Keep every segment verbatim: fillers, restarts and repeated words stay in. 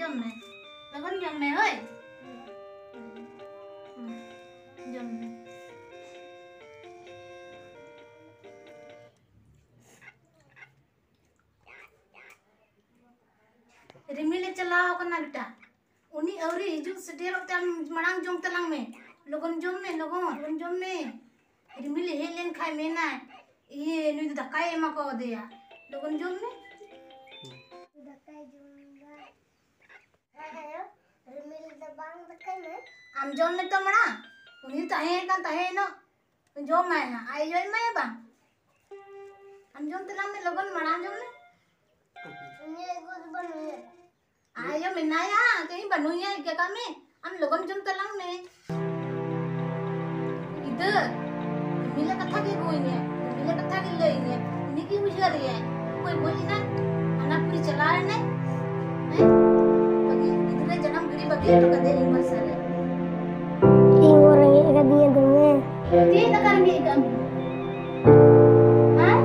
ᱡᱚᱢ ᱢᱮ, ᱞᱚᱜᱚᱱ ᱡᱚᱢ ᱢᱮ ᱦᱳᱭ᱾ ᱡᱚᱢ ᱢᱮ᱾ ᱨᱤᱢᱤᱞᱮ ᱪᱟᱞᱟᱣ ᱠᱟᱱᱟ ᱵᱮᱴᱟ, ᱩᱱᱤ ᱟᱹᱣᱨᱤ ᱦᱤᱡᱩᱜ ᱥᱮᱴᱮᱨᱚᱜ ᱛᱮ ᱟᱢ ᱢᱟᱲᱟᱝ ᱡᱚᱢ ᱛᱟᱞᱟᱝ ᱢᱮ, ᱞᱚᱜᱚᱱ ᱡᱚᱢ ᱢᱮ, ᱞᱚᱜᱚᱱ, ᱞᱚᱜᱚᱱ ᱡᱚᱢ ᱢᱮ᱾ ᱨᱤᱢᱤᱞᱮ ᱦᱮᱡ ᱞᱮᱱ ᱠᱷᱟᱡ ᱢᱮᱱᱟᱭ, ᱤᱭᱟᱹ, ᱱᱩᱭ ᱫᱚ ᱫᱟᱠᱟᱭ ᱮᱢᱟ ᱠᱟᱣᱫᱮᱭᱟ, ᱞᱚᱜᱚᱱ ᱡᱚᱢ ᱢᱮ᱾ ᱫᱟᱠᱟᱭ ᱡᱚᱢ ᱫᱟ᱾ ᱦᱮᱸ ᱟᱭᱳ, ᱨᱤᱢᱤᱞ ᱫᱚ ᱵᱟᱝ ᱫᱟᱠᱟᱭ ᱢᱮ᱾ ᱟᱢ ᱡᱚᱢ ᱢᱮ ᱛᱚ ᱢᱟᱲᱟᱝ, ᱩᱱᱤ ᱫᱚ ᱛᱟᱦᱮᱸ ᱠᱟᱱ ᱛᱟᱦᱮᱸ ᱮᱱᱚᱜ, ᱡᱚᱢᱟᱭ ᱦᱟᱸᱜ, ᱟᱡ ᱟᱭᱳᱭ ᱮᱢᱟᱭᱟ ᱵᱟᱝ? ᱟᱢ ᱡᱚᱢ ᱛᱟᱞᱟᱝ ᱢᱮ, ᱞᱚᱜᱚᱱ ᱢᱟᱲᱟᱝ ᱡᱚᱢ ᱢᱮ᱾ ᱩᱱᱤ ᱟᱹᱜᱩ ᱫᱚ ᱵᱟᱹᱱᱩᱭᱟ᱾ ᱟᱡ ᱟᱭᱳ ᱢᱮᱱᱟᱭᱟ, ᱠᱟᱹᱡ ᱵᱟᱹᱱᱩᱭᱟ, ᱤᱠᱟᱹ ᱠᱟᱜ ᱢᱮ᱾ ᱟᱢ ᱞᱚᱜᱚᱱ ᱡᱚᱢ ᱛᱟᱞᱟᱝ ᱢᱮ᱾ ᱜᱤᱫᱟᱹᱨ, ᱨᱤᱢᱤᱞ ᱠᱟᱛᱷᱟ ᱜᱮ ᱜᱚᱭ ᱧᱮ, ᱨᱤᱢᱤᱞ ᱠᱟᱛᱷᱟ ᱜᱮ ᱞᱟᱹᱭ ᱧᱮ, ᱩᱱᱤ ᱜᱮ ᱩᱭᱦᱟᱹᱨ ᱮᱭᱟᱭ᱾ ᱚᱠᱚᱭ ᱜᱚᱡ ᱮᱱᱟᱭ? ᱦᱟᱱᱟ ᱯᱩᱨᱤ ᱪᱟᱞᱟᱣ ᱮᱱᱟᱭ? ᱦᱮᱸ? ᱵᱟᱹᱜᱤ, ᱜᱤᱫᱽᱨᱟᱹ ᱡᱟᱱᱟᱢ ᱜᱤᱰᱤ ᱵᱟᱹᱜᱤ ᱦᱚᱴᱚ ᱠᱟᱫᱮ ᱤᱧ ᱵᱷᱚᱨᱥᱟ ᱨᱮ᱾ ᱤᱧ ᱦᱚᱸ ᱨᱮᱸᱜᱮᱡ ᱟᱠᱟᱫᱤᱧᱟ ᱫᱚᱢᱮ᱾ ᱪᱮᱫ ᱫᱟᱠᱟ ᱨᱮᱸᱜᱮᱡ ᱟᱠᱟᱫ ᱢᱮᱭᱟ? ᱦᱮᱸ?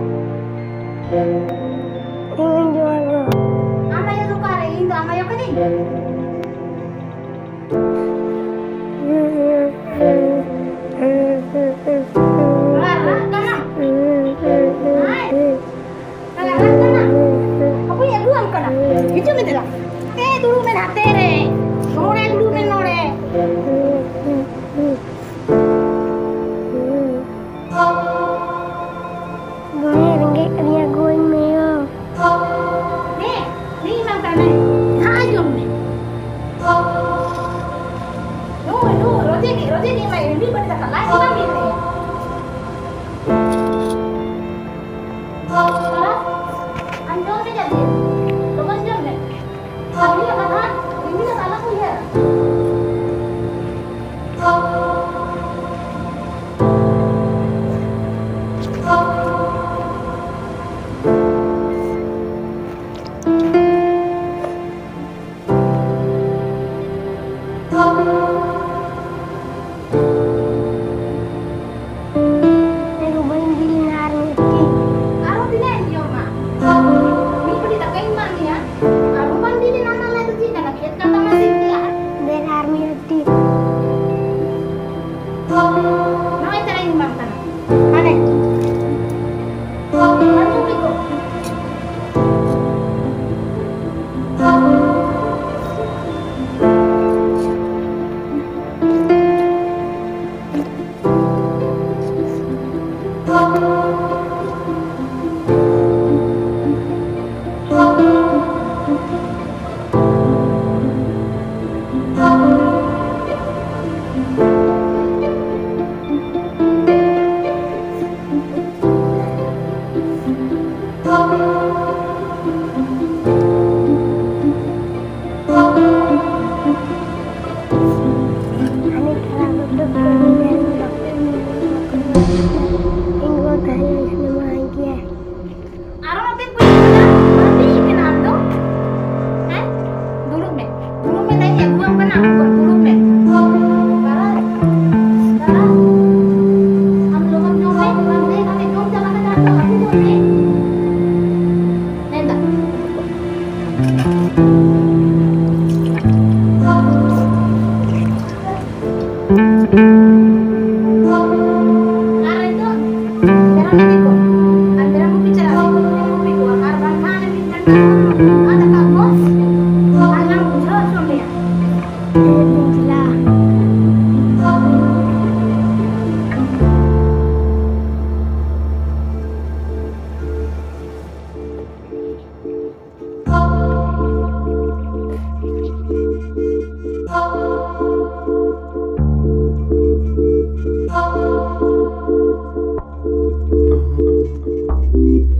ᱤᱧ ᱡᱚᱢᱟ ᱜᱚ᱾ ᱟᱢ ᱟᱭᱳ ᱫᱚ ᱚᱠᱟᱨᱮ? ᱤᱧ ᱫᱚ ᱟᱢ ᱟᱭᱳ ᱠᱟᱹᱱᱟᱹᱧ? ᱨᱟᱜ, ᱨᱟᱜ ᱠᱟᱱᱟᱢ? ᱦᱮᱸ? ᱨᱟᱜ, ᱨᱟᱜ ᱠᱟᱱᱟᱢ? ᱚᱠᱚᱭ ᱟᱹᱜᱩᱣᱟᱢ ᱠᱟᱱᱟ? ᱦᱤᱡᱩᱜ ᱢᱮ ᱫᱮᱞᱟ᱾ ᱦᱟᱛᱮ ᱫᱩᱲᱩᱵ ᱢᱮ ᱦᱟᱛᱮ ᱨᱮ᱾ ᱱᱚᱰᱮ ᱫᱩᱲᱩᱵ ᱢᱮ ᱱᱚᱰᱮ᱾ ᱫᱚᱢᱮ ᱨᱮᱸᱜᱮᱡ ᱠᱟᱫᱤᱧᱟ ᱜᱚ, ᱤᱧ ᱢᱮᱭᱚ᱾ ᱱᱮ, ᱱᱮ ᱮᱢᱟᱢ ᱠᱟᱱᱟ, ᱱᱮ᱾ ᱱᱟᱦᱟᱜ ᱡᱚᱢ ᱢᱮ᱾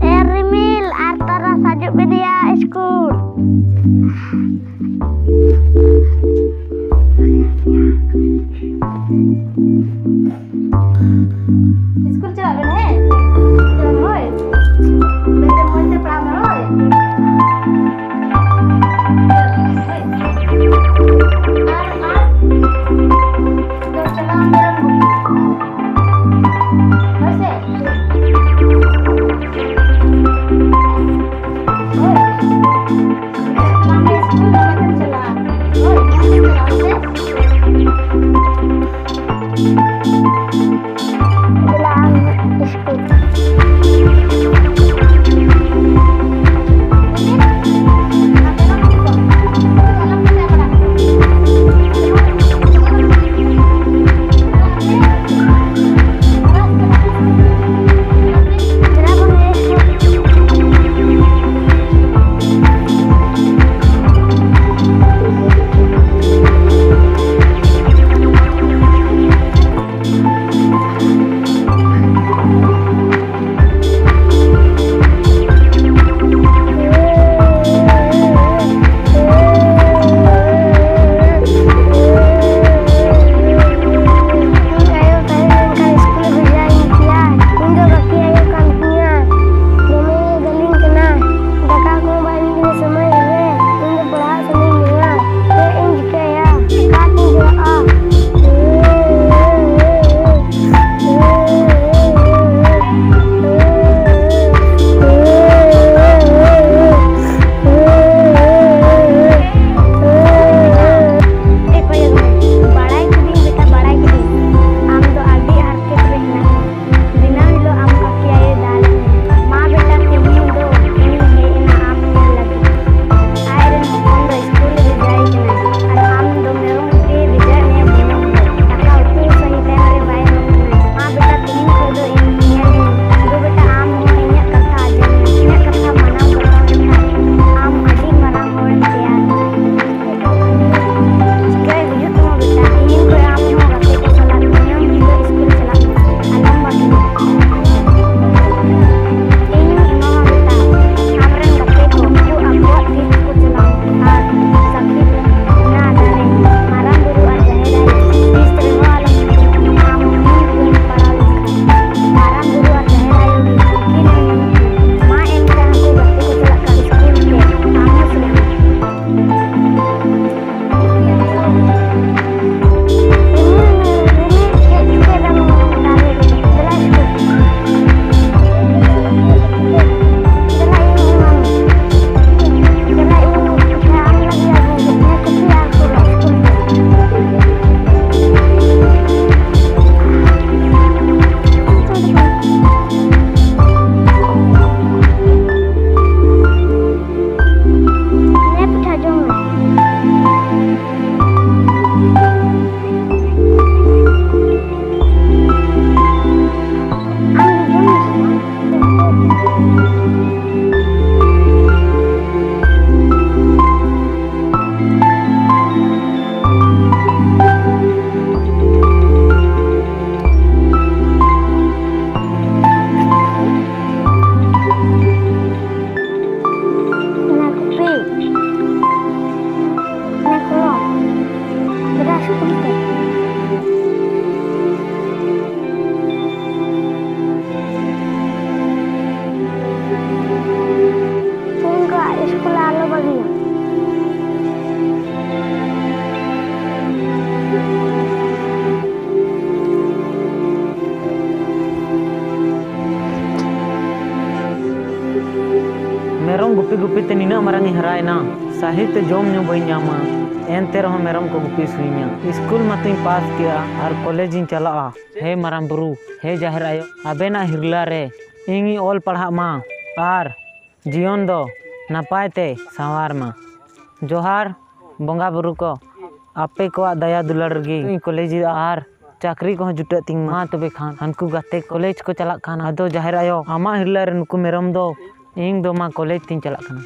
ᱮ ᱨᱤᱢᱤᱞ, ᱟᱨ ᱛᱟᱨᱟᱥ ᱦᱤᱡᱩᱜ ᱵᱤᱱ ᱭᱟ ᱤᱥᱠᱩᱞ᱾ ᱤᱥᱠᱩᱞ ᱪᱟᱞᱟᱜ ᱵᱮᱱ, ᱦᱮᱸ? ᱦᱳᱭ᱾ ᱵᱮᱥ ᱢᱚᱡᱽ ᱛᱮ ᱯᱟᱲᱦᱟᱜ ᱢᱮ, ᱦᱳᱭ᱾ ᱦᱳᱭ᱾ ᱟᱨ, ᱟᱨ, ᱫᱚ ᱪᱟᱞᱟᱣ ᱢᱮᱨᱚᱢ ᱜᱩᱯᱤ᱾ ᱦᱳᱭ ᱥᱮ? ᱦᱳᱭ᱾ ᱵᱟᱝ ᱫᱚ ᱤᱥᱠᱩᱞ ᱫᱚ ᱵᱟᱵᱮᱱ ᱪᱟᱞᱟᱜᱼᱟ᱾ ᱦᱳᱭ, ᱵᱟᱝ ᱵᱮᱱ ᱪᱟᱞᱟᱜᱼᱟ ᱥᱮ? ᱫᱮᱞᱟ ᱟᱢ ᱤᱥᱠᱩᱞ᱾ ᱜᱩᱯᱤ ᱜᱩᱯᱤ ᱛᱮ ᱱᱤᱱᱟᱹᱜ ᱢᱟᱨᱟᱝ ᱤᱧ ᱦᱟᱨᱟᱭᱮᱱᱟ, ᱥᱟᱹᱦᱤ ᱛᱮ ᱡᱚᱢ ᱧᱩ ᱵᱟᱹᱧ ᱧᱟᱢᱟ, ᱮᱱᱛᱮ ᱨᱮᱦᱚᱸ ᱢᱮᱨᱚᱢ ᱠᱚ ᱜᱩᱯᱤ ᱦᱚᱪᱚᱧᱟ᱾ ᱥᱠᱩᱞ ᱢᱟᱛᱚᱧ ᱯᱟᱥ ᱠᱮᱜᱼᱟ ᱟᱨ ᱠᱚᱞᱮᱡᱽ ᱤᱧ ᱪᱟᱞᱟᱜᱼᱟ᱾ ᱦᱮ ᱢᱟᱨᱟᱝ ᱵᱩᱨᱩ, ᱦᱮ ᱡᱟᱦᱮᱨ ᱟᱭᱳ, ᱟᱵᱮᱱᱟᱜ ᱦᱤᱨᱞᱟᱹ ᱨᱮ ᱤᱧᱤᱧ ᱚᱞ ᱯᱟᱲᱦᱟᱜ ᱢᱟ ᱟᱨ ᱡᱤᱭᱚᱱ ᱫᱚ ᱱᱟᱯᱟᱭ ᱛᱮ ᱥᱟᱶᱟᱨ ᱢᱟ᱾ ᱡᱚᱦᱟᱨ ᱵᱚᱸᱜᱟ ᱵᱩᱨᱩ ᱠᱚ, ᱟᱯᱮ ᱠᱚᱣᱟᱜ ᱫᱟᱭᱟ ᱫᱩᱞᱟᱹᱲ ᱨᱮᱜᱮ ᱤᱧ ᱠᱚᱞᱮᱡᱽ ᱟᱨ ᱪᱟᱹᱠᱨᱤ ᱠᱚᱦᱚᱸ ᱡᱩᱴᱟᱹᱜ ᱛᱤᱧ ᱢᱟ᱾ ᱛᱚᱵᱮ ᱠᱷᱟᱱ ᱦᱟᱱᱠᱩ ᱜᱟᱛᱮ ᱠᱚᱞᱮᱡᱽ ᱠᱚ ᱪᱟᱞᱟᱜ ᱠᱷᱟᱱ, ᱟᱫᱚ ᱡᱟᱦᱮᱨ ᱟᱭᱳ, ᱟᱢᱟᱜ ᱦᱤᱨᱞᱟᱹ ᱨᱮ ᱱᱩᱠᱩ ᱢᱮᱨᱚᱢ ᱫᱚ ᱤᱧ ᱫᱚ ᱢᱟ ᱠᱚᱞᱮᱡᱽ ᱛᱤᱧ ᱪᱟᱞᱟᱜ ᱠᱟᱱᱟ᱾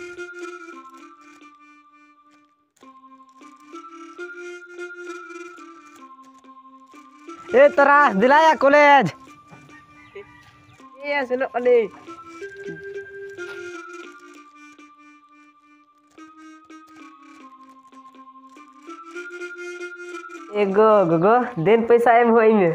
ᱮ ᱛᱟᱨᱟ, ᱫᱮᱞᱟᱭᱟ ᱠᱚᱞᱮᱡᱽ᱾ ᱮᱭᱟ, ᱥᱮᱱᱚᱜ ᱠᱟᱹᱱᱟᱹᱧ᱾ ᱮ ᱜᱚ, ᱜᱚᱜᱚ, ᱫᱮᱱ ᱯᱚᱭᱥᱟ ᱮᱢ ᱦᱚᱸ ᱤᱧ ᱢᱮ᱾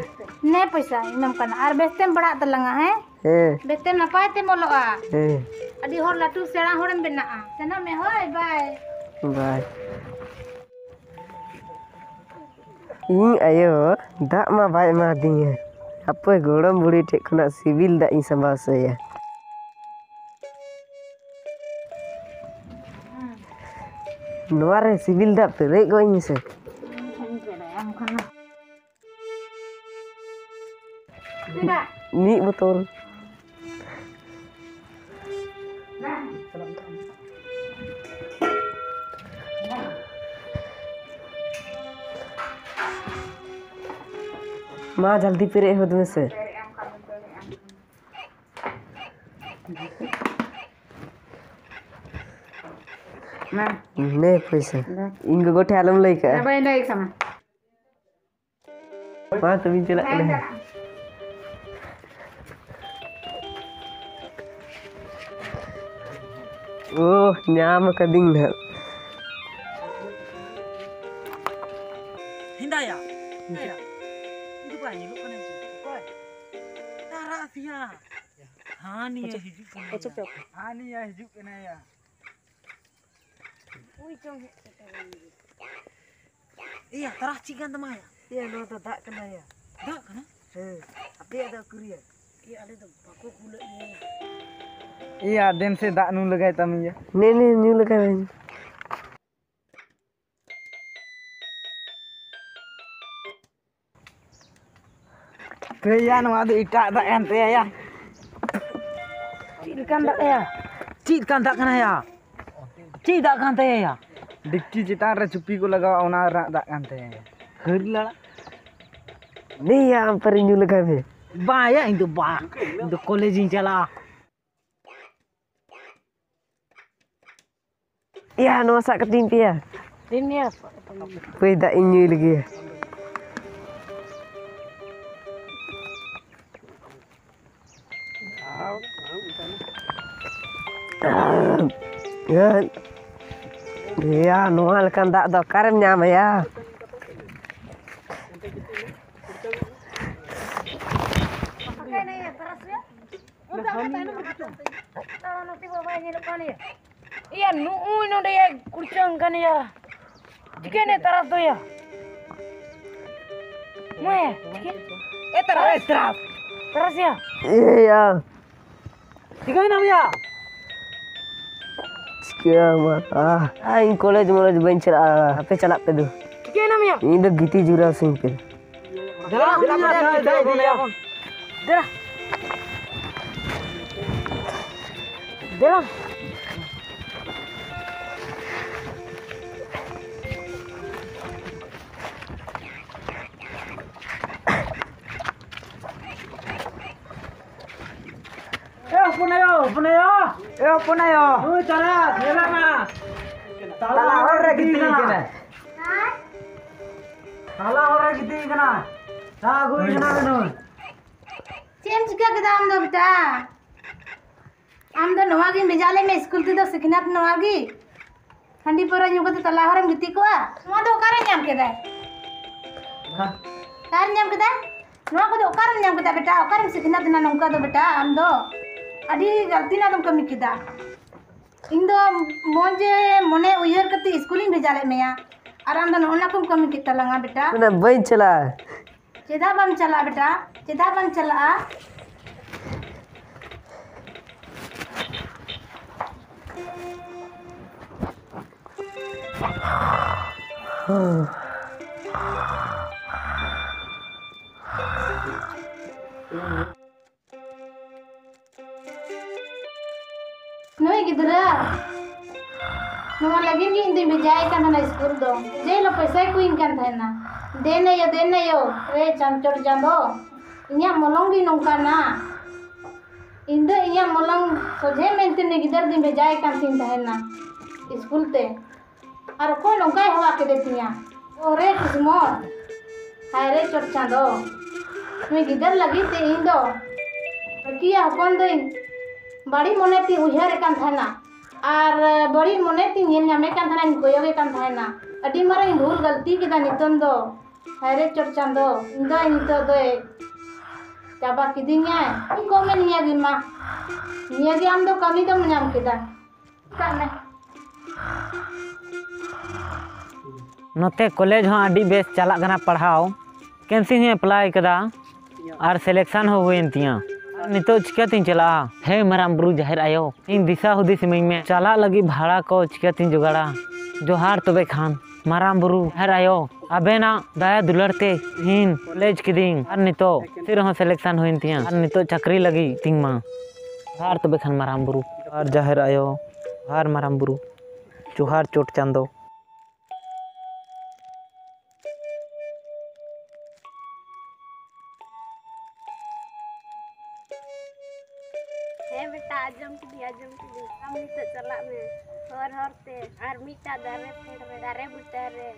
ᱱᱮ ᱯᱚᱭᱥᱟ ᱮᱢᱟᱢ ᱠᱟᱱᱟ, ᱟᱨ ᱵᱮᱥ ᱛᱮᱢ ᱯᱟᱲᱦᱟᱜ ᱛᱟᱞᱟᱝᱟ, ᱦᱮᱸ? ᱦᱮᱸ᱾ ᱵᱮᱥ ᱛᱮ ᱱᱟᱯᱟᱭ ᱛᱮᱢ ᱚᱞᱚᱜᱼᱟ᱾ ᱦᱮᱸ᱾ ᱟᱹᱰᱤ ᱦᱚᱲ ᱞᱟᱹᱴᱩ ᱥᱮᱬᱟ ᱦᱚᱲᱮᱢ ᱵᱮᱱᱟᱜᱼᱟ᱾ ᱥᱮᱱᱚᱜ ᱢᱮ, ᱦᱳᱭ, ᱵᱟᱭ᱾ ᱵᱟᱭ᱾ ᱤᱧ ᱟᱭᱳ ᱫᱟᱜ ᱢᱟ ᱵᱟᱭ ᱮᱢᱟᱫᱤᱧᱟ᱾ ᱦᱟᱯᱳᱭ ᱜᱚᱲᱚᱢ ᱵᱩᱲᱦᱤ ᱴᱷᱮᱡ ᱠᱷᱚᱱᱟᱜ ᱥᱤᱵᱤᱞ ᱫᱟᱜ ᱤᱧ ᱥᱟᱢᱵᱟᱣ ᱦᱚᱪᱚᱭᱟ᱾ ᱱᱚᱣᱟ ᱨᱮ ᱥᱤᱵᱤᱞ ᱫᱟᱜ ᱯᱮᱨᱮᱡ ᱜᱚᱫ ᱟᱹᱧ ᱢᱮᱥᱮ᱾ ᱢᱤᱫ ᱵᱳᱛᱚᱞ᱾ ᱢᱟ ᱡᱟᱞᱫᱤ ᱯᱮᱨᱮᱡ ᱦᱚᱫ ᱢᱮᱥᱮ᱾ ᱢᱟ᱾ ᱱᱮ ᱯᱚᱭᱥᱟ᱾ ᱫᱮ᱾ ᱤᱧ ᱜᱚᱜᱚ ᱴᱷᱮᱡ ᱟᱞᱚᱢ ᱞᱟᱹᱭ ᱠᱟᱜᱼᱟ᱾ ᱵᱟᱹᱧ ᱞᱟᱹᱭ ᱠᱟᱢᱟ᱾ ᱢᱟ ᱛᱚᱵᱮᱧ ᱪᱟᱞᱟᱜ ᱠᱟᱱᱟ᱾ ᱳ, ᱧᱟᱢ ᱠᱟᱫᱤᱧ ᱱᱟᱦᱟᱜ᱾ ᱦᱮᱸᱫᱟᱭᱟ, ᱦᱮᱸᱫᱟᱭᱟ᱾ ᱩᱱᱤ ᱫᱚ ᱵᱟᱭ ᱧᱮᱞᱚᱜ ᱠᱟᱱᱟ ᱪᱮᱫ? ᱚᱠᱚᱭ? ᱛᱟᱨᱟᱥᱤᱭᱟ᱾ ᱦᱟᱱᱤᱭᱟ ᱦᱤᱡᱩᱜ ᱠᱟᱱᱟ᱾ ᱦᱟᱱᱤᱭᱟ ᱦᱤᱡᱩᱜ ᱠᱟᱱᱟ ᱭᱟ᱾ ᱩᱭ ᱪᱚᱝ ᱦᱮᱡ ᱥᱮᱴᱮᱨ ᱮᱱ ᱜᱮ᱾ ᱮᱭᱟ, ᱛᱟᱨᱟᱥ ᱪᱮᱫ ᱠᱟᱱ ᱛᱟᱢᱟ ᱭᱟ? ᱮᱭᱟ, ᱱᱚᱣᱟ ᱫᱚ ᱫᱟᱜ ᱠᱟᱱᱟ ᱭᱟ᱾ ᱫᱟᱜ ᱠᱟᱱᱟ? ᱦᱮᱸ, ᱟᱯᱮᱭᱟᱜ ᱫᱚ ᱩᱠᱩᱨ ᱭᱟ? ᱮᱭᱟ, ᱟᱞᱮ ᱫᱚ ᱵᱟᱠᱚ ᱠᱩᱞᱟᱹᱜ ᱞᱮᱭᱟ᱾ ᱮᱭᱟ, ᱫᱮᱱ ᱥᱮ ᱫᱟᱜ ᱧᱩ ᱞᱮᱜᱟᱭ ᱛᱟᱢᱤᱧᱟ᱾ ᱱᱮ, ᱱᱮ, ᱧᱩ ᱞᱮᱜᱟᱭ ᱢᱮ᱾ ᱛᱮᱭᱟ, ᱱᱚᱣᱟ ᱫᱚ ᱮᱴᱟᱜ ᱫᱟᱜ ᱠᱟᱱ ᱛᱟᱭᱟ ᱭᱟ᱾ ᱪᱮᱫ ᱞᱮᱠᱟᱱ ᱫᱟᱜ ᱭᱟ? ᱪᱮᱫ ᱠᱟᱱ ᱫᱟᱜ ᱠᱟᱱᱟ ᱭᱟ? ᱪᱮᱫ ᱫᱟᱜ ᱠᱟᱱ ᱛᱟᱭᱟ ᱭᱟ? ᱰᱮᱠᱪᱤ ᱪᱮᱛᱟᱱ ᱨᱮ ᱪᱩᱯᱤ ᱠᱚ ᱞᱟᱜᱟᱣᱟ, ᱚᱱᱟ ᱨᱮᱱᱟᱜ ᱫᱟᱜ ᱠᱟᱱ ᱛᱟᱭᱟ ᱭᱟ᱾ ᱦᱟᱹᱨ ᱞᱟᱲᱟ᱾ ᱱᱮᱭᱟ, ᱟᱢ ᱯᱟᱨᱤ ᱧᱩ ᱞᱮᱠᱷᱟᱱ ᱢᱮ᱾ ᱵᱟᱝ ᱭᱟ, ᱤᱧ ᱫᱚ ᱵᱟᱝ᱾ ᱤᱧ ᱫᱚ ᱠᱚᱞᱮᱡᱽ ᱤᱧ ᱪᱟᱞᱟᱜᱼᱟ᱾ ᱮᱭᱟ, ᱱᱚᱣᱟ ᱥᱟᱵ ᱠᱟᱛᱤᱧ ᱯᱮᱭᱟ᱾ ᱫᱤᱱ ᱜᱮ ᱦᱟᱯᱳᱭ, ᱫᱟᱜ ᱤᱧ ᱧᱩᱭ ᱞᱮᱜᱮ᱾ ᱮᱭᱟ, ᱱᱚᱣᱟ ᱞᱮᱠᱟᱱ ᱫᱟᱜ ᱫᱚ ᱚᱠᱟᱨᱮᱢ ᱧᱟᱢᱟ ᱭᱟ? ᱤᱭᱟ, ᱱᱩᱜᱼᱩᱭ ᱱᱚᱰᱮ ᱭᱟ, ᱠᱩᱲᱪᱟᱹᱝ ᱠᱟᱱ ᱭᱟ᱾ ᱪᱤᱠᱟᱹᱭᱱᱟᱭ ᱛᱟᱨᱟᱥ ᱫᱚ ᱭᱟ? ᱢᱟᱭᱟ, ᱪᱤᱠᱟᱹ? ᱮ ᱛᱟᱨᱟᱥ, ᱮ ᱛᱟᱨᱟᱥ᱾ ᱛᱟᱨᱟᱥ ᱭᱟ᱾ ᱮᱭᱟ᱾ ᱪᱤᱠᱟᱹᱭᱱᱟᱢ ᱭᱟ? ᱪᱤᱠᱟᱹ ᱢᱟ, ᱟ, ᱟ, ᱤᱧ ᱠᱚᱞᱮᱡᱽ ᱢᱚᱞᱮᱡᱽ ᱵᱟᱹᱧ ᱪᱟᱞᱟᱜᱼᱟ, ᱟᱯᱮ ᱪᱟᱞᱟᱜ ᱯᱮ ᱫᱩ᱾ ᱪᱤᱠᱟᱹᱭᱱᱟᱢ ᱭᱟ? ᱤᱧ ᱫᱚ ᱜᱤᱛᱤᱡ ᱡᱩᱨᱟᱹᱣ ᱥᱟᱹᱧ ᱯᱮ᱾ ᱫᱮᱞᱟ, ᱫᱮᱞᱟ, ᱫᱮᱞᱟ, ᱫᱮᱞᱟ, ᱫᱮᱞᱟ᱾ ᱫᱮᱞᱟ᱾ ᱫᱮᱞᱟ᱾ ᱮ ᱦᱚᱯᱚᱱ ᱟᱭᱳ, ᱦᱚᱯᱚᱱ ᱟᱭᱳ᱾ ᱮ ᱦᱚᱯᱚᱱ ᱟᱭᱳ᱾ ᱱᱩᱭ ᱛᱟᱨᱟᱥ, ᱧᱮᱞᱮ ᱢᱮ᱾ ᱛᱟᱞᱟ ᱦᱚᱨ ᱨᱮ ᱜᱤᱛᱤᱡ ᱠᱟᱱᱟ᱾ ᱛᱟᱞᱟ ᱦᱚᱨ ᱨᱮ ᱜᱤᱛᱤᱡ ᱠᱟᱱᱟ᱾ ᱥᱟᱵ ᱟᱹᱜᱩᱭ ᱠᱟᱱᱟ ᱱᱩᱭ᱾ ᱪᱮᱫ ᱮᱢ ᱪᱤᱠᱟᱹ ᱠᱮᱫᱟ ᱟᱢ ᱫᱚ ᱵᱮᱴᱟ? ᱟᱢ ᱫᱚ ᱱᱚᱣᱟ ᱜᱮᱢ ᱵᱷᱮᱡᱟ ᱞᱮᱫ ᱢᱮ ᱥᱠᱩᱞ ᱛᱮᱫᱚ ᱥᱤᱠᱷᱱᱟᱹᱛ ᱱᱚᱣᱟ ᱜᱮ? ᱦᱟᱺᱰᱤ ᱯᱟᱹᱣᱨᱟᱹ ᱧᱩ ᱠᱟᱛᱮ ᱛᱟᱞᱟ ᱦᱚᱨᱮᱢ ᱜᱤᱛᱤᱡ ᱠᱚᱜᱼᱟ? ᱱᱚᱣᱟ ᱫᱚ ᱚᱠᱟᱨᱮ ᱧᱟᱢ ᱠᱮᱫᱟᱭ? ᱚᱠᱟᱨᱮ ᱧᱟᱢ ᱠᱮᱫᱟᱭ? ᱱᱚᱣᱟ ᱠᱚᱫᱚ ᱚᱠᱟᱨᱮᱢ ᱧᱟᱢ ᱠᱮᱫᱟ ᱵᱮᱴᱟ? ᱚᱠᱟᱨᱮᱢ ᱥᱤᱠᱷᱱᱟᱹᱛ ᱮᱱᱟ ᱱᱚᱝᱠᱟ ᱫᱚ ᱵᱮᱴᱟ? ᱟᱢ ᱫᱚ ᱟᱹᱰᱤ ᱜᱟᱹᱞᱛᱤ ᱨᱮᱱᱟᱜ ᱫᱚᱢ ᱠᱟᱹᱢᱤ ᱠᱮᱫᱟ᱾ ᱤᱧ ᱫᱚ ᱢᱚᱡᱽ ᱢᱚᱱᱮ ᱩᱭᱦᱟᱹᱨ ᱠᱟᱛᱮ ᱥᱠᱩᱞᱤᱧ ᱵᱷᱮᱡᱟ ᱞᱮᱫ ᱢᱮᱭᱟ, ᱟᱨ ᱟᱢ ᱫᱚ ᱱᱚᱜᱼᱚ ᱱᱟ ᱠᱚᱢ ᱠᱟᱹᱢᱤ ᱠᱮᱫ ᱛᱟᱞᱟᱝᱟ ᱵᱮᱴᱟ᱾ ᱚᱱᱟ ᱵᱟᱹᱧ ᱪᱟᱞᱟᱜᱼᱟ᱾ ᱪᱮᱫᱟᱜ ᱵᱟᱢ ᱪᱟᱞᱟᱜᱼᱟ ᱵᱮᱴᱟ? ᱪᱮᱫᱟᱜ ᱵᱟᱢ ᱪᱟᱞᱟᱜᱼᱟ? ᱱᱩᱭ ᱜᱤᱫᱽᱨᱟᱹ, ᱱᱚᱣᱟ ᱞᱟᱹᱜᱤᱫ ᱜᱮ ᱤᱧ ᱫᱩᱧ ᱵᱷᱮᱡᱟᱭᱮ ᱠᱟᱱ ᱛᱟᱦᱮᱱᱟ ᱥᱠᱩᱞ ᱫᱚ᱾ ᱡᱮ ᱦᱤᱞᱳᱜ ᱯᱚᱭᱥᱟᱭ ᱠᱩᱭᱤᱧ ᱠᱟᱱ ᱛᱟᱦᱮᱱᱟ, "ᱫᱮᱱ ᱟᱭᱳ, ᱫᱮᱱ ᱟᱭᱳ, ᱨᱮ ᱪᱟᱸᱫ ᱪᱚᱴ ᱪᱟᱸᱫᱚ, ᱤᱧᱟᱹᱜ ᱢᱚᱞᱚᱝ ᱜᱮ ᱱᱚᱝᱠᱟᱱᱟ᱾" ᱤᱧ ᱫᱚ ᱤᱧᱟᱹᱜ ᱢᱚᱞᱚᱝ ᱥᱚᱡᱷᱮ ᱢᱮᱱᱛᱮ ᱩᱱᱤ ᱜᱤᱫᱟᱹᱨ ᱫᱚᱧ ᱵᱷᱮᱡᱟᱭᱮ ᱠᱟᱱ ᱛᱤᱧ ᱛᱟᱦᱮᱱᱟ ᱥᱠᱩᱞ ᱛᱮ᱾ ᱟᱨ ᱚᱠᱚᱭ ᱱᱚᱝᱠᱟᱭ ᱦᱚᱦᱚ ᱠᱮᱫᱮ ᱛᱤᱧᱟ? ᱚᱨᱮ ᱠᱤᱥᱢᱚᱛ, ᱦᱟᱭ ᱨᱮ ᱪᱚᱴ ᱪᱟᱸᱫᱚ, ᱱᱩᱭ ᱜᱤᱫᱟᱹᱨ ᱞᱟᱹᱜᱤᱫ ᱛᱮ ᱤᱧ ᱫᱚ ᱵᱟᱹᱠᱤᱭᱟ ᱦᱚᱯᱚᱱ ᱫᱚᱧ ᱵᱟᱹᱲᱤᱡ ᱢᱚᱱᱮ ᱛᱤᱧ ᱩᱭᱦᱟᱹᱨᱮ ᱠᱟᱱ ᱛᱟᱦᱮᱱᱟ᱾ ᱟᱨ ᱵᱟᱹᱲᱤᱡ ᱢᱚᱱᱮ ᱛᱤᱧ ᱧᱮᱞ ᱧᱟᱢᱮ ᱠᱟᱱ ᱛᱟᱦᱮᱱᱟ, ᱤᱧ ᱠᱚᱭᱚᱜᱮ ᱠᱟᱱ ᱛᱟᱦᱮᱱᱟ᱾ ᱟᱹᱰᱤ ᱢᱟᱨᱟᱝ ᱤᱧ ᱵᱷᱩᱞ ᱜᱟᱹᱞᱛᱤ ᱠᱮᱫᱟ ᱱᱤᱛᱚᱝ ᱫᱚ᱾ ᱦᱟᱭ ᱨᱮ ᱪᱚᱴ ᱪᱟᱸᱫᱚ, ᱤᱧ ᱫᱚ ᱱᱤᱛᱚᱜ ᱫᱚᱭ ᱪᱟᱵᱟ ᱠᱤᱫᱤᱧᱟᱭ᱾ ᱤᱧ ᱠᱚᱢᱮ ᱱᱤᱭᱟᱹ ᱜᱮ ᱢᱟ, ᱱᱤᱭᱟᱹ ᱜᱮ ᱟᱢ ᱫᱚ ᱠᱟᱹᱢᱤ ᱫᱚᱢ ᱧᱟᱢ ᱠᱮᱫᱟ᱾ ᱠᱟᱜ ᱢᱮ᱾ ᱱᱚᱛᱮ ᱠᱚᱞᱮᱡᱽ ᱦᱚᱸ ᱟᱹᱰᱤ ᱵᱮᱥ ᱪᱟᱞᱟᱜ ᱠᱟᱱᱟ ᱯᱟᱲᱦᱟᱣ᱾ ᱠᱮᱢᱥᱤ ᱦᱚᱸᱧ ᱮᱯᱞᱟᱭ ᱠᱟᱫᱟ ᱟᱨ ᱥᱤᱞᱮᱠᱥᱚᱱ ᱦᱚᱸ ᱦᱩᱭᱮᱱ ᱛᱤᱧᱟ᱾ ᱱᱤᱛᱚᱜ ᱪᱤᱠᱟᱹᱛᱤᱧ ᱪᱟᱞᱟᱜᱼᱟ? ᱦᱮ ᱢᱟᱨᱟᱝ ᱵᱩᱨᱩ ᱡᱟᱦᱮᱨ ᱟᱭᱳ, ᱤᱧ ᱫᱤᱥᱟᱹ ᱦᱩᱫᱤᱥ ᱤᱢᱟᱹᱧ ᱢᱮ, ᱪᱟᱞᱟᱜ ᱞᱟᱹᱜᱤᱫ ᱵᱷᱟᱲᱟ ᱠᱚ ᱪᱤᱠᱟᱹᱛᱤᱧ ᱡᱚᱜᱟᱲᱟ? ᱡᱚᱦᱟᱨ ᱛᱚᱵᱮ ᱠᱷᱟᱱ ᱢᱟᱨᱟᱝ ᱵᱩᱨᱩ ᱡᱟᱦᱮᱨ ᱟᱭᱳ, ᱟᱵᱮᱱᱟᱜ ᱫᱟᱭᱟ ᱫᱩᱞᱟᱹᱲ ᱛᱮ ᱤᱧ ᱠᱚᱞᱮᱡᱽ ᱠᱤᱫᱤᱧ ᱟᱨ ᱱᱤᱛᱚᱜ ᱠᱮᱢᱥᱤ ᱨᱮᱦᱚᱸ ᱥᱤᱞᱮᱠᱥᱚᱱ ᱦᱩᱭᱮᱱ ᱛᱤᱧᱟ ᱟᱨ ᱱᱤᱛᱚᱜ ᱪᱟᱹᱠᱨᱤ ᱞᱟᱹᱜᱤᱫ ᱛᱤᱧ ᱢᱟ᱾ ᱡᱚᱦᱟᱨ ᱛᱚᱵᱮ ᱠᱷᱟᱱ ᱢᱟᱨᱟᱝ ᱵᱩᱨᱩ, ᱡᱚᱦᱟᱨ ᱡᱟᱦᱮᱨ ᱟᱭᱳ, ᱡᱚᱦᱟᱨ ᱢᱟᱨᱟᱝ ᱵᱩᱨᱩ, ᱡᱚᱦᱟᱨ ᱪᱚᱴ ᱪᱟᱸᱫᱚ᱾ ᱦᱮᱸ ᱵᱮᱴᱟ, ᱟᱸᱡᱚᱢ ᱠᱤᱫᱤᱧ, ᱟᱸᱡᱚᱢ ᱠᱤᱫᱤᱧ᱾ ᱟᱢ ᱱᱤᱛᱚᱜ ᱪᱟᱞᱟᱜ ᱢᱮ ᱦᱚᱨ ᱦᱚᱨ ᱛᱮ, ᱟᱨ ᱢᱤᱫᱴᱟᱝ ᱫᱟᱨᱮ ᱯᱷᱮᱰ ᱨᱮ, ᱫᱟᱨᱮ ᱵᱩᱴᱟᱹ ᱨᱮ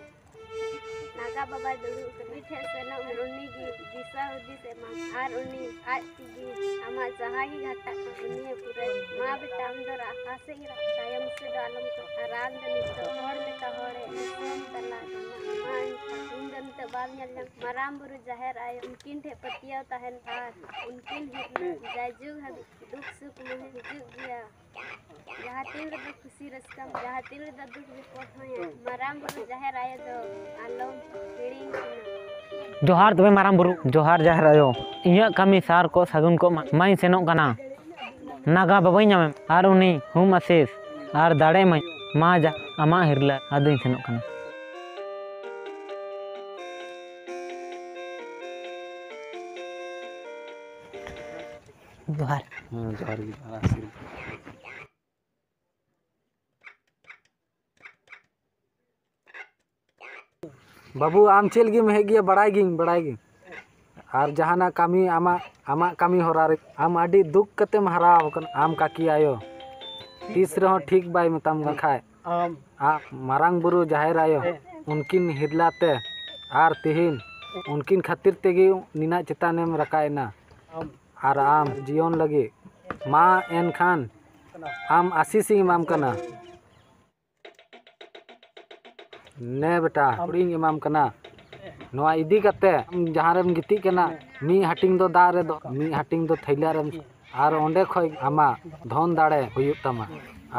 ᱱᱟᱜᱟ ᱵᱟᱵᱟᱭ ᱫᱩᱲᱩᱵ ᱠᱟᱱᱟ᱾ ᱩᱱᱤ ᱴᱷᱮᱱ ᱥᱮᱱᱚᱜ ᱢᱮ, ᱩᱱᱤ ᱜᱮ ᱫᱤᱥᱟᱹ ᱦᱩᱫᱤᱥ ᱮᱢᱟ, ᱟᱨ ᱩᱱᱤ ᱟᱡ ᱛᱮᱜᱮ ᱟᱢᱟᱜ ᱡᱟᱦᱟᱸ ᱜᱮ ᱜᱷᱟᱴᱟᱜ ᱠᱟᱱᱟ, ᱩᱱᱤᱭᱮ ᱯᱩᱨᱟᱹᱭ᱾ ᱢᱟ ᱵᱮᱴᱟ, ᱟᱢ ᱫᱚ ᱨᱟᱦᱟ ᱥᱮᱫ ᱛᱟᱭᱚᱢ ᱥᱮᱫ ᱫᱚ ᱟᱞᱚᱢ ᱠᱚᱭᱚᱜᱟ᱾ ᱨᱟᱱ ᱫᱚ ᱱᱤᱛᱚᱜ ᱦᱚᱲ ᱞᱮᱠᱟ ᱦᱚᱲᱮ ᱫᱤᱥᱚᱢ ᱛᱟᱞᱟ ᱨᱮ᱾ ᱢᱟ ᱮᱱᱠᱷᱟᱱ ᱤᱧ ᱫᱚ ᱱᱤᱛᱚᱜ ᱵᱟᱢ ᱧᱮᱞ ᱧᱟᱢ᱾ ᱢᱟᱨᱟᱝ ᱵᱩᱨᱩ, ᱡᱟᱦᱮᱨ ᱟᱭᱳ, ᱩᱱᱠᱤᱱ ᱴᱷᱮᱱ ᱯᱟᱹᱛᱭᱟᱹᱣ ᱛᱟᱦᱮᱱ ᱟᱨ ᱩᱱᱠᱤᱱ ᱦᱮᱡ ᱞᱮᱱ ᱡᱟᱭᱡᱩᱜᱽ ᱦᱟᱹᱵᱤᱡ ᱫᱩᱠ ᱥᱩᱠ ᱢᱩᱦᱤᱢ ᱦᱤᱡᱩᱜ ᱜᱮᱭᱟ᱾ ᱡᱟᱦᱟᱸ ᱛᱤᱱ ᱨᱮᱫᱚ ᱠᱩᱥᱤ ᱨᱟᱹᱥᱠᱟᱹ, ᱡᱟᱦᱟᱸ ᱛᱤᱱ ᱨᱮᱫᱚ ᱫᱩᱠ ᱵᱤᱯᱚᱫ ᱦᱚᱸᱭᱟ, ᱢᱟᱨᱟᱝ ᱵᱩᱨᱩ ᱡᱟᱦᱮᱨ ᱟᱭᱳ ᱫᱚ ᱟᱞᱚᱢ ᱦᱤᱲᱤᱧ ᱠᱤᱱᱟ᱾ ᱡᱚᱦᱟᱨ ᱛᱚᱵᱮ ᱢᱟᱨᱟᱝ ᱵᱩᱨᱩ, ᱡᱚᱦᱟᱨ ᱡᱟᱦᱮᱨ ᱟᱭᱳ, ᱤᱧᱟᱹᱜ ᱠᱟᱹᱢᱤ ᱥᱟᱨ ᱠᱚ ᱥᱟᱹᱜᱩᱱ ᱠᱚᱜ ᱢᱟ᱾ ᱢᱟᱧ ᱥᱮᱱᱚᱜ ᱠᱟᱱᱟ, ᱱᱟᱜᱟ ᱵᱟᱵᱟᱧ ᱧᱟᱢᱮᱢ ᱟᱨ ᱩᱱᱤ ᱦᱩᱢ ᱟᱥᱤᱥ ᱟᱨ ᱫᱟᱲᱮ ᱮᱢᱟᱹᱧ ᱢᱟ᱾ ᱡᱟ, ᱟᱢᱟᱜ ᱦᱤᱨᱞᱟᱹ, ᱟᱫᱚᱧ ᱥᱮᱱᱚᱜ ᱠᱟᱱᱟ᱾ ᱡᱚᱦᱟᱨ᱾ ᱦᱮᱸ, ᱡᱚᱦᱟᱨ ᱜᱮ, ᱡᱚᱦᱟᱨ, ᱟᱥᱤᱨᱵᱟᱫᱽ᱾ ᱵᱟᱹᱵᱩ, ᱟᱢ ᱪᱮᱫ ᱞᱟᱹᱜᱤᱫ ᱮᱢ ᱦᱮᱡ ᱜᱮᱭᱟ? ᱵᱟᱲᱟᱭ ᱜᱤᱭᱟᱹᱧ, ᱵᱟᱲᱟᱭ ᱜᱤᱭᱟᱹᱧ᱾ ᱟᱨ ᱡᱟᱦᱟᱱᱟᱜ ᱠᱟᱹᱢᱤ, ᱟᱢᱟᱜ, ᱟᱢᱟᱜ ᱠᱟᱹᱢᱤ ᱦᱚᱨᱟ ᱨᱮ ᱟᱢ ᱟᱹᱰᱤ ᱫᱩᱠ ᱠᱟᱛᱮᱢ ᱦᱟᱨᱟ ᱟᱠᱟᱱᱟ᱾ ᱟᱢ ᱠᱟᱹᱠᱤ ᱟᱭᱳ ᱛᱤᱥ ᱨᱮᱦᱚᱸ ᱴᱷᱤᱠ ᱵᱟᱭ ᱢᱮᱛᱟᱢ ᱠᱟᱱ ᱠᱷᱟᱡ, ᱟᱢ ᱟᱜ ᱢᱟᱨᱟᱝ ᱵᱩᱨᱩ ᱡᱟᱦᱮᱨ ᱟᱭᱳ, ᱦᱮᱸ᱾ ᱩᱱᱠᱤᱱ ᱦᱤᱨᱞᱟ ᱛᱮ ᱟᱨ ᱛᱤᱦᱤᱧ ᱩᱱᱠᱤᱱ ᱠᱷᱟᱹᱛᱤᱨ ᱛᱮᱜᱮ ᱱᱤᱱᱟᱜ ᱪᱮᱛᱟᱱᱮᱢ ᱨᱟᱠᱟᱵ ᱮᱱᱟ᱾ ᱟᱢ ᱟᱨ ᱟᱢ ᱡᱤᱭᱚᱱ ᱞᱟᱹᱜᱤᱫ ᱢᱟ ᱮᱱᱠᱷᱟᱱ ᱟᱢ ᱟᱥᱤᱥ ᱤᱧ ᱮᱢᱟᱢ ᱠᱟᱱᱟ᱾ ᱱᱮ ᱵᱮᱴᱟ, ᱦᱩᱲᱤᱧ ᱮᱢᱟᱢ ᱠᱟᱱᱟ᱾ ᱱᱚᱣᱟ ᱤᱫᱤ ᱠᱟᱛᱮ ᱟᱢ ᱡᱟᱦᱟᱸ ᱨᱮᱢ ᱜᱤᱛᱤᱡ ᱠᱟᱱᱟ, ᱢᱤᱫ ᱦᱟᱹᱴᱤᱧ ᱫᱚ ᱫᱟᱜ ᱨᱮ ᱫᱚ, ᱢᱤᱫ ᱦᱟᱹᱴᱤᱧ ᱫᱚ ᱛᱷᱟᱹᱭᱞᱟᱹ ᱨᱮᱢ, ᱟᱨ ᱚᱸᱰᱮ ᱠᱷᱚᱡ ᱟᱢᱟᱜ ᱫᱷᱚᱱ ᱫᱟᱲᱮ ᱦᱩᱭᱩᱜ ᱛᱟᱢᱟ,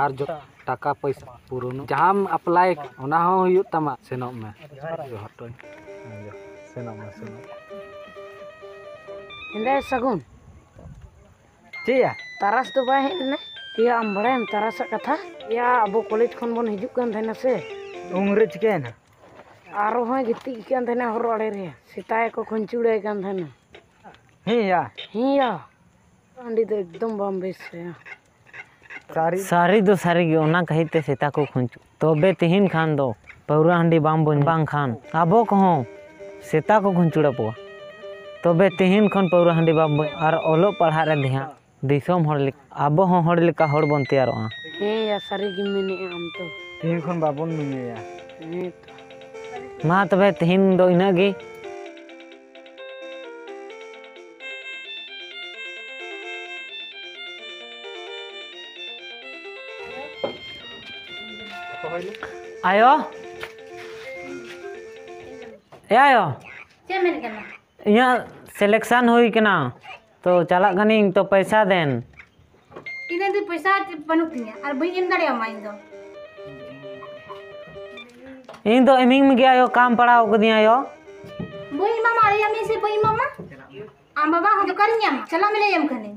ᱟᱨ ᱡᱚᱛᱚ ᱴᱟᱠᱟ ᱯᱚᱭᱥᱟ ᱯᱩᱨᱩᱱ ᱡᱟᱦᱟᱸᱢ ᱟᱯᱞᱟᱭ, ᱚᱱᱟ ᱦᱚᱸ ᱦᱩᱭᱩᱜ ᱛᱟᱢᱟ᱾ ᱥᱮᱱᱚᱜ ᱢᱮ, ᱡᱚᱦᱟᱨ ᱴᱚᱧ᱾ ᱥᱮᱱᱚᱜ ᱢᱮ, ᱥᱮᱱᱚᱜ ᱢᱮ᱾ ᱦᱮᱸᱫᱮ ᱥᱟᱹᱜᱩᱱ᱾ ᱪᱮᱫ ᱭᱟ? ᱛᱟᱨᱟᱥ ᱫᱚ ᱵᱟᱭ ᱦᱮᱡ ᱞᱮᱱᱟ? ᱮᱭᱟ, ᱟᱢ ᱵᱟᱲᱟᱭᱟᱢ ᱛᱟᱨᱟᱥᱟᱜ ᱠᱟᱛᱷᱟ? ᱮᱭᱟ, ᱟᱵᱚ ᱠᱚᱞᱮᱡᱽ ᱠᱷᱚᱱ ᱵᱚᱱ ᱦᱤᱡᱩᱜ ᱠᱟᱱ ᱛᱟᱦᱮᱱᱟ ᱥᱮ᱾ ᱩᱱᱨᱮ ᱪᱤᱠᱟᱹᱭᱮᱱᱟ? ᱟᱨᱚ ᱦᱚᱸᱭ ᱜᱤᱛᱤᱡ ᱠᱟᱱ ᱛᱟᱦᱮᱱᱟ ᱦᱚᱨ ᱟᱲᱮ ᱨᱮ᱾ ᱥᱮᱛᱟ ᱜᱮᱠᱚ ᱠᱷᱩᱧᱪᱩᱲᱟᱭ ᱠᱟᱱ ᱛᱟᱦᱮᱱᱟ᱾ ᱦᱮᱸ ᱭᱟ᱾ ᱦᱮᱸ ᱭᱟ᱾ ᱦᱟᱺᱰᱤ ᱫᱚ ᱮᱠᱫᱚᱢ ᱵᱟᱢ ᱵᱮᱥ ᱟᱭᱟ᱾ ᱥᱟᱹᱨᱤ? ᱥᱟᱹᱨᱤ ᱫᱚ ᱥᱟᱹᱨᱤ ᱜᱮ, ᱚᱱᱟ ᱠᱷᱟᱹᱛᱤᱨ ᱛᱮ ᱥᱮᱛᱟ ᱠᱚ ᱠᱷᱩᱧᱪᱩ᱾ ᱛᱚᱵᱮ ᱛᱤᱦᱤᱧ ᱠᱷᱟᱱ ᱫᱚ ᱯᱟᱹᱣᱨᱟᱹ ᱦᱟᱺᱰᱤ ᱵᱟᱝ ᱵᱚᱱ, ᱵᱟᱝᱠᱷᱟᱱ ᱟᱵᱚ ᱠᱚᱦᱚᱸ ᱥᱮᱛᱟ ᱠᱚ ᱠᱷᱩᱧᱪᱩᱲ ᱟᱵᱚᱣᱟ᱾ ᱛᱚᱵᱮ ᱛᱤᱦᱤᱧ ᱠᱷᱚᱱ ᱯᱟᱹᱣᱨᱟᱹ ᱦᱟᱺᱰᱤ ᱵᱟᱝ ᱵᱚᱱ, ᱟᱨ ᱚᱞᱚᱜ ᱯᱟᱲᱦᱟᱜ ᱨᱮ ᱫᱷᱮᱭᱟᱱ, ᱫᱤᱥᱚᱢ ᱦᱚᱲ ᱞᱮᱠᱟ, ᱟᱵᱚ ᱦᱚᱸ ᱦᱚᱲ ᱞᱮᱠᱟ ᱦᱚᱲ ᱵᱚᱱ ᱛᱮᱭᱟᱨᱚᱜᱼᱟ᱾ ᱦᱮᱸ ᱭᱟ, ᱥᱟᱹᱨᱤ ᱜᱮᱢ ᱢᱮᱱᱮᱫᱼᱟ ᱟᱢ ᱛᱚ᱾ ᱛᱤᱦᱤᱧ ᱠᱷᱚᱱ ᱵᱟᱵᱚᱱ ᱧᱩᱭᱟ᱾ ᱦᱮᱸ ᱛᱚ᱾ ᱢᱟ ᱛᱚᱵᱮ ᱛᱤᱦᱤᱧ ᱫᱚ ᱤᱱᱟᱹᱜ ᱜᱮ᱾ ᱟᱭᱳ, ᱮ ᱟᱭᱳ, ᱪᱮᱫ ᱢᱮᱱ ᱠᱟᱱᱟ? ᱤᱧᱟᱹᱜ selection ᱦᱩᱭ ᱠᱟᱱᱟ, ᱛᱚ ᱪᱟᱞᱟᱜ ᱠᱟᱹᱱᱟᱹᱧ, ᱛᱚ ᱯᱚᱭᱥᱟ ᱫᱮᱱ᱾ ᱤᱧ ᱫᱚ ᱯᱚᱭᱥᱟ ᱵᱟᱹᱱᱩᱜ ᱛᱤᱧᱟ ᱟᱨ ᱵᱟᱹᱧ ᱮᱢ ᱫᱟᱲᱮᱭᱟᱢᱟ ᱤᱧ ᱫᱚ᱾ ᱤᱧ ᱫᱚ ᱮᱢᱤᱧ ᱢᱮᱜᱮ ᱟᱭᱳ, ᱠᱟᱢ ᱯᱟᱲᱟᱣ ᱠᱟᱹᱫᱤᱧᱟ ᱟᱭᱳ᱾ ᱵᱟᱹᱧ ᱮᱢᱟᱢᱟ, ᱟᱲᱮᱭᱟᱢ ᱥᱮ ᱵᱟᱹᱧ ᱮᱢᱟᱢᱟ? ᱟᱢ ᱵᱟᱵᱟ ᱦᱚᱸ ᱫᱚᱠᱟᱱᱤᱧ ᱧᱟᱢᱟ, ᱪᱟᱞᱟᱜ ᱢᱮ, ᱞᱟᱹᱭᱟᱢ ᱠᱟᱹᱱᱟᱹᱧ᱾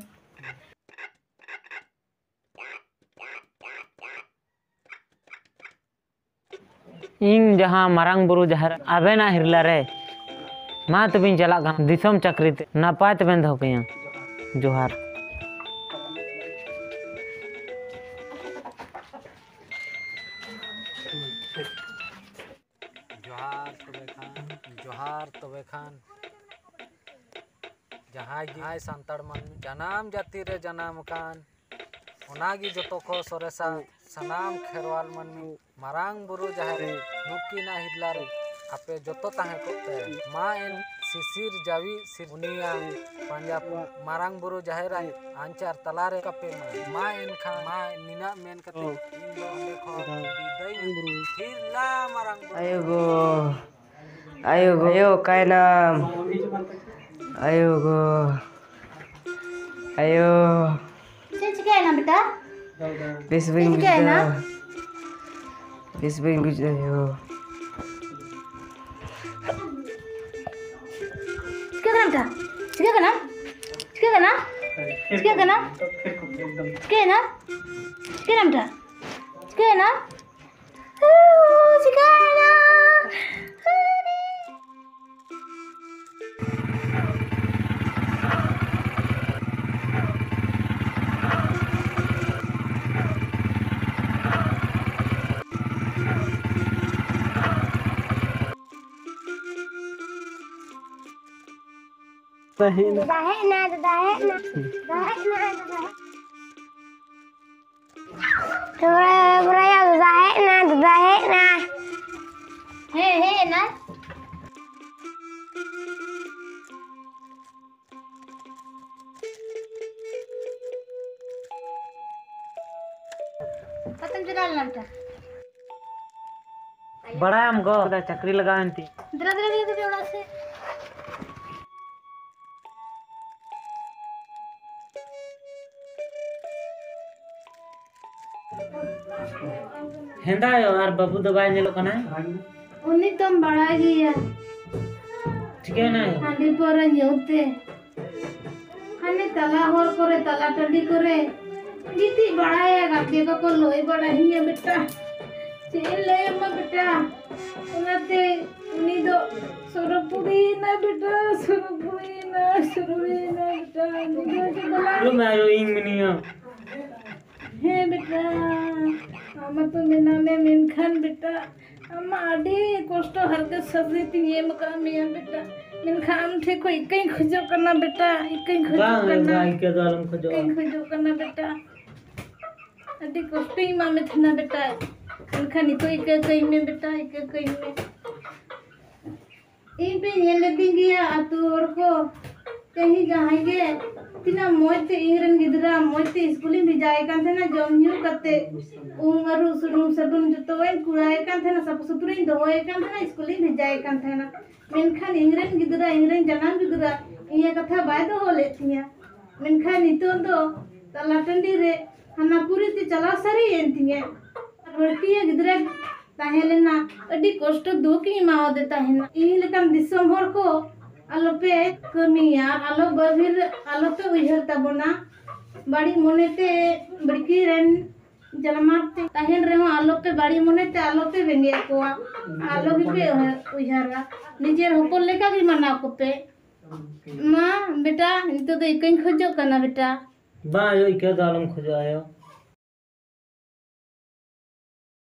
ᱤᱧ ᱡᱟᱦᱟᱸ ᱢᱟᱨᱟᱝ ᱵᱩᱨᱩ ᱡᱟᱦᱮᱨ ᱟᱵᱮᱱᱟᱜ ᱦᱤᱨᱞᱟᱹ ᱨᱮ, ᱢᱟ ᱛᱚᱵᱮᱧ ᱪᱟᱞᱟᱜ ᱠᱟᱱᱟ ᱫᱤᱥᱚᱢ ᱪᱟᱹᱠᱨᱤ ᱛᱮ, ᱱᱟᱯᱟᱭ ᱛᱮᱵᱮᱱ ᱫᱚᱦᱚ ᱠᱟᱹᱧᱟ᱾ ᱡᱚᱦᱟᱨ᱾ ᱡᱚᱦᱟᱨ ᱛᱚᱵᱮ ᱠᱷᱟᱱ, ᱡᱚᱦᱟᱨ ᱛᱚᱵᱮ ᱠᱷᱟᱱ, ᱡᱟᱦᱟᱸᱭ ᱜᱮ ᱡᱟᱦᱟᱸᱭ ᱥᱟᱱᱛᱟᱲ ᱢᱟᱹᱱᱢᱤ ᱡᱟᱱᱟᱢ ᱡᱟᱹᱛᱤ ᱨᱮ ᱡᱟᱱᱟᱢ ᱟᱠᱟᱱ, ᱚᱱᱟᱜᱮ ᱡᱚᱛᱚ ᱠᱷᱚᱱ ᱥᱚᱨᱮᱥᱟ᱾ ᱥᱟᱱᱟᱢ ᱠᱷᱮᱨᱣᱟᱞ ᱢᱟᱹᱱᱢᱤ ᱢᱟᱨᱟᱝ ᱵᱩᱨᱩ ᱡᱟᱦᱮᱨ ᱟᱭᱳ ᱱᱩᱠᱤᱱᱟᱜ ᱦᱤᱨᱞᱟᱹ ᱨᱮ ᱟᱯᱮ ᱡᱚᱛᱚ ᱛᱟᱦᱮᱸ ᱠᱚᱜ ᱯᱮ᱾ ᱢᱟ ᱮᱱ ᱥᱤᱥᱤᱨ ᱡᱟᱹᱣᱤ ᱥᱤᱨ ᱩᱱᱤᱭᱟᱜ ᱯᱟᱸᱡᱟ ᱯᱮ᱾ ᱢᱟᱨᱟᱝ ᱵᱩᱨᱩ ᱡᱟᱦᱮᱨ ᱟᱭᱳ ᱟᱧᱪᱟᱨ ᱛᱟᱞᱟᱨᱮ ᱠᱟᱯᱮ ᱢᱟ᱾ ᱢᱟ ᱮᱱᱠᱷᱟᱱ ᱢᱟ ᱱᱤᱱᱟᱹᱜ ᱢᱮᱱ ᱠᱟᱛᱮ ᱤᱧ ᱫᱚ ᱚᱸᱰᱮ ᱠᱷᱚᱱ ᱵᱤᱫᱟᱹᱭ᱾ ᱦᱤᱨᱞᱟᱹ ᱢᱟᱨᱟᱝ ᱵᱩᱨᱩ᱾ ᱟᱭᱳ ᱜᱳ, ᱟᱭᱳ ᱜᱳ, ᱟᱭᱳ ᱚᱠᱟᱭᱱᱟᱢ? ᱟᱭᱳ ᱜᱳ, ᱟᱭᱳ᱾ ᱪᱮᱫ ᱪᱤᱠᱟᱹᱭᱮᱱᱟ ᱵᱮᱴᱟ? ᱵᱮᱥ ᱵᱟᱹᱧ ᱪᱮᱫ ᱪᱤᱠᱟᱹᱭᱮᱱᱟ? ᱵᱩᱡᱽᱫᱟ᱾ ᱵᱮᱥ ᱵᱟᱹᱧ ᱵᱩᱡᱽᱫᱟ ᱟᱭᱳ᱾ ᱪᱤᱠᱟᱹ ᱠᱟᱱᱟ ᱵᱮᱴᱟ? ᱪᱤᱠᱟᱹ ᱠᱟᱱᱟ? ᱪᱤᱠᱟᱹ ᱠᱟᱱᱟ? ᱪᱤᱠᱟᱹ ᱠᱟᱱᱟ? ᱪᱤᱠᱟᱹᱭᱮᱱᱟ? ᱪᱤᱠᱟᱹᱭᱮᱱᱟ ᱵᱮᱴᱟ? ᱪᱤᱠᱟᱹᱭᱮᱱᱟ? ᱪᱤᱠᱟᱹᱭᱮᱱᱟ? ᱫᱟᱫᱟ ᱦᱮᱡ ᱮᱱᱟ, ᱫᱟᱫᱟ ᱦᱮᱡ ᱮᱱᱟ, ᱫᱟᱫᱟ ᱦᱮᱡ ᱮᱱᱟ, ᱫᱟᱫᱟ ᱦᱮᱡ ᱮᱱᱟ, ᱫᱟᱫᱟ ᱦᱮᱡ ᱮᱱᱟ᱾ ᱫᱟᱫᱟ ᱦᱮᱡ ᱮᱱᱟ, ᱫᱟᱫᱟ ᱦᱮᱡ ᱮᱱᱟ᱾ ᱦᱮᱸ, ᱦᱮᱡ ᱮᱱᱟᱭ᱾ ᱚᱠᱟᱛᱮᱢ ᱪᱟᱞᱟᱣ ᱞᱮᱱᱟ ᱵᱮᱴᱟ? ᱵᱟᱲᱟᱭᱟᱢ ᱜᱚ, ᱪᱟᱹᱠᱨᱤ ᱞᱟᱜᱟᱣᱮᱱ ᱛᱤᱧ᱾ ᱫᱮᱞᱟ, ᱫᱮᱞᱟ, ᱫᱮᱞᱟ, ᱫᱮᱞᱟ ᱚᱲᱟᱜ ᱥᱮᱫ᱾ ᱦᱮᱸᱫᱟ ᱟᱭᱳ ᱟᱨ ᱵᱟᱹᱵᱩ ᱫᱚ ᱵᱟᱭ ᱧᱮᱞᱚᱜ ᱠᱟᱱᱟ᱾ ᱩᱱᱤ ᱛᱚᱢ ᱵᱟᱲᱟᱭ ᱜᱮᱭᱟ᱾ ᱪᱤᱠᱟᱹᱭᱮᱱᱟᱭ? ᱦᱟᱺᱰᱤ ᱯᱟᱹᱣᱨᱟᱹ ᱧᱩ ᱛᱮ᱾ ᱦᱟᱱᱮ ᱛᱟᱞᱟ ᱦᱚᱨ ᱠᱚᱨᱮ, ᱛᱟᱞᱟ ᱴᱟᱺᱰᱤ ᱠᱚᱨᱮ ᱜᱤᱛᱤᱡ ᱵᱟᱲᱟᱭᱟ, ᱜᱟᱛᱮ ᱠᱚᱠᱚ ᱞᱟᱹᱭ ᱵᱟᱲᱟᱭᱤᱧᱟ ᱵᱮᱴᱟ᱾ ᱪᱮᱫ ᱤᱧ ᱞᱟᱹᱭᱟᱢᱟ ᱵᱮᱴᱟ, ᱚᱱᱟᱛᱮ ᱩᱱᱤ ᱫᱚ ᱥᱚᱨᱚᱜᱽᱯᱩᱨᱤᱭᱮᱱᱟ ᱵᱮᱴᱟ, ᱥᱚᱨᱚᱜᱽᱯᱩᱨᱤᱭᱮᱱᱟ, ᱥᱚᱨᱚᱜᱽᱯᱩᱨᱤᱭᱮᱱᱟ ᱵᱮᱴᱟ, ᱩᱱᱤ ᱫᱚ ᱪᱮᱫ ᱵᱟᱞᱟ ᱫᱩᱲᱩᱵ ᱢᱮ ᱟᱭᱳ, ᱤᱧ ᱢᱤᱱᱟᱹᱧᱟ᱾ ᱦᱮᱸ ᱵᱮᱴᱟ, ᱟᱢ ᱢᱟᱛᱚ ᱢᱮᱱᱟᱢᱮ, ᱢᱮᱱᱠᱷᱟᱱ ᱵᱮᱴᱟ, ᱟᱢ ᱢᱟ ᱟᱹᱰᱤ ᱠᱚᱥᱴᱚ ᱦᱟᱨᱠᱮᱛ ᱥᱟᱥᱮᱛᱤᱧ ᱮᱢ ᱟᱠᱟᱫ ᱢᱮᱭᱟ ᱵᱮᱴᱟ, ᱢᱮᱱᱠᱷᱟᱱ ᱟᱢ ᱴᱷᱮᱱ ᱠᱷᱚᱱ ᱤᱠᱟᱹᱧ ᱠᱷᱚᱡᱚᱜ ᱠᱟᱱᱟ ᱵᱮᱴᱟ, ᱤᱠᱟᱹᱧ ᱠᱷᱚᱡᱚᱜ ᱵᱟᱝ, ᱠᱟᱱᱟ᱾ ᱵᱟᱝ, ᱤᱠᱟᱹ ᱫᱚ ᱟᱞᱚᱢ ᱠᱷᱚᱡᱚᱜᱼᱟ᱾ ᱤᱠᱟᱹᱧ ᱠᱷᱚᱡᱚᱜ ᱠᱟᱱᱟ ᱵᱮᱴᱟ, ᱟᱹᱰᱤ ᱠᱚᱥᱴᱚᱧ ᱮᱢᱟᱫ ᱢᱮ ᱛᱟᱦᱮᱱᱟ ᱵᱮᱴᱟ, ᱢᱮᱱᱠᱷᱟᱱ ᱱᱤᱛᱚᱜ ᱤᱠᱟᱹ ᱠᱟᱹᱧ ᱢᱮ ᱵᱮᱴᱟ, ᱤᱠᱟᱹ ᱠᱟᱹᱧ ᱢᱮ᱾ ᱤᱧ ᱯᱮ ᱧᱮᱞ ᱞᱮᱫᱤᱧ ᱜᱮᱭᱟ ᱟᱹᱛᱩ ᱦᱚᱲ ᱠᱚ, ᱪᱟᱹᱦᱤ ᱡᱟᱦᱟᱸᱭ ᱜᱮ, ᱛᱤᱱᱟᱹᱜ ᱢᱚᱡᱽ ᱛᱮ ᱤᱧ ᱨᱮᱱ ᱜᱤᱫᱽᱨᱟᱹ ᱢᱚᱡᱽ ᱛᱮ ᱤᱥᱠᱩᱞᱤᱧ ᱵᱷᱮᱡᱟᱭᱮ ᱠᱟᱱ ᱛᱟᱦᱮᱱᱟ, ᱡᱚᱢ ᱧᱩ ᱠᱟᱛᱮ, ᱩᱢ ᱟᱹᱨᱩᱵ, ᱥᱩᱱᱩᱢ ᱥᱟᱵᱚᱱ ᱡᱚᱛᱚᱣᱟᱧ ᱠᱚᱨᱟᱣᱮ ᱠᱟᱱ ᱛᱟᱦᱮᱱᱟ, ᱥᱟᱯᱷᱟ ᱥᱩᱛᱨᱟᱹᱧ ᱫᱚᱦᱚᱭᱮ ᱠᱟᱱ ᱛᱟᱦᱮᱱᱟ, ᱤᱥᱠᱩᱞᱤᱧ ᱵᱷᱮᱡᱟᱭᱮ ᱠᱟᱱ ᱛᱟᱦᱮᱱᱟ᱾ ᱢᱮᱱᱠᱷᱟᱱ ᱤᱧ ᱨᱮᱱ ᱜᱤᱫᱽᱨᱟᱹ, ᱤᱧ ᱨᱮᱱ ᱡᱟᱱᱟᱢ ᱜᱤᱫᱽᱨᱟᱹ ᱤᱧᱟᱹᱜ ᱠᱟᱛᱷᱟ ᱵᱟᱭ ᱫᱚᱦᱚ ᱞᱮᱫ ᱛᱤᱧᱟᱹ᱾ ᱢᱮᱱᱠᱷᱟᱱ ᱱᱤᱛᱚᱜ ᱫᱚ ᱛᱟᱞᱟ ᱴᱟᱺᱰᱤ ᱨᱮ ᱦᱟᱱᱟ ᱯᱩᱨᱤ ᱛᱮ ᱪᱟᱞᱟᱣ ᱥᱟᱹᱨᱤᱭᱮᱱ ᱛᱤᱧᱟᱹ᱾ ᱟᱨ ᱵᱟᱹᱲᱛᱤᱭᱟᱹ ᱜᱤᱫᱽᱨᱟᱹ ᱛᱟᱦᱮᱸ ᱞᱮᱱᱟ, ᱟᱹᱰᱤ ᱠᱚᱥᱴᱚ ᱫᱩᱠ ᱤᱧ ᱮᱢᱟᱣᱟᱫᱮ ᱛᱟᱦᱮᱱᱟ᱾ ᱤᱧ ᱞᱮᱠᱟᱱ ᱫᱤᱥᱚᱢ ᱦᱚᱲ ᱠᱚ ᱟᱞᱚᱯᱮ ᱠᱟᱹᱢᱤᱭᱟ, ᱟᱞᱚ ᱵᱟᱹᱵᱤᱨ, ᱟᱞᱚᱯᱮ ᱩᱭᱦᱟᱹᱨ ᱛᱟᱵᱚᱱᱟ᱾ ᱵᱟᱹᱲᱤᱡ ᱢᱚᱱᱮᱛᱮ ᱵᱟᱹᱲᱠᱤ ᱨᱮᱱ ᱡᱟᱱᱣᱟᱨ ᱛᱮ ᱛᱟᱦᱮᱱ ᱨᱮᱦᱚᱸ ᱟᱞᱚᱯᱮ ᱵᱟᱹᱲᱤᱡ ᱢᱚᱱᱮᱛᱮ ᱟᱞᱚᱯᱮ ᱵᱮᱸᱜᱮᱫ ᱠᱚᱣᱟ, ᱟᱞᱚ ᱜᱮᱯᱮ ᱩᱭᱦᱟᱹᱨᱟ᱾ ᱱᱤᱡᱮᱨ ᱦᱚᱯᱚᱱ ᱞᱮᱠᱟ ᱜᱮ ᱢᱟᱱᱟᱣ ᱠᱚᱯᱮ᱾ ᱢᱟ ᱵᱮᱴᱟ, ᱱᱤᱛᱚᱜ ᱫᱚ ᱤᱠᱟᱹᱧ ᱠᱷᱚᱡᱚᱜ ᱠᱟᱱᱟ ᱵᱮᱴᱟ᱾ ᱵᱟᱝ ᱟᱭᱳ, ᱤᱠᱟᱹ ᱫᱚ ᱟᱞᱚᱢ ᱠᱷᱚᱡᱚᱜᱼᱟ ᱟᱭᱳ᱾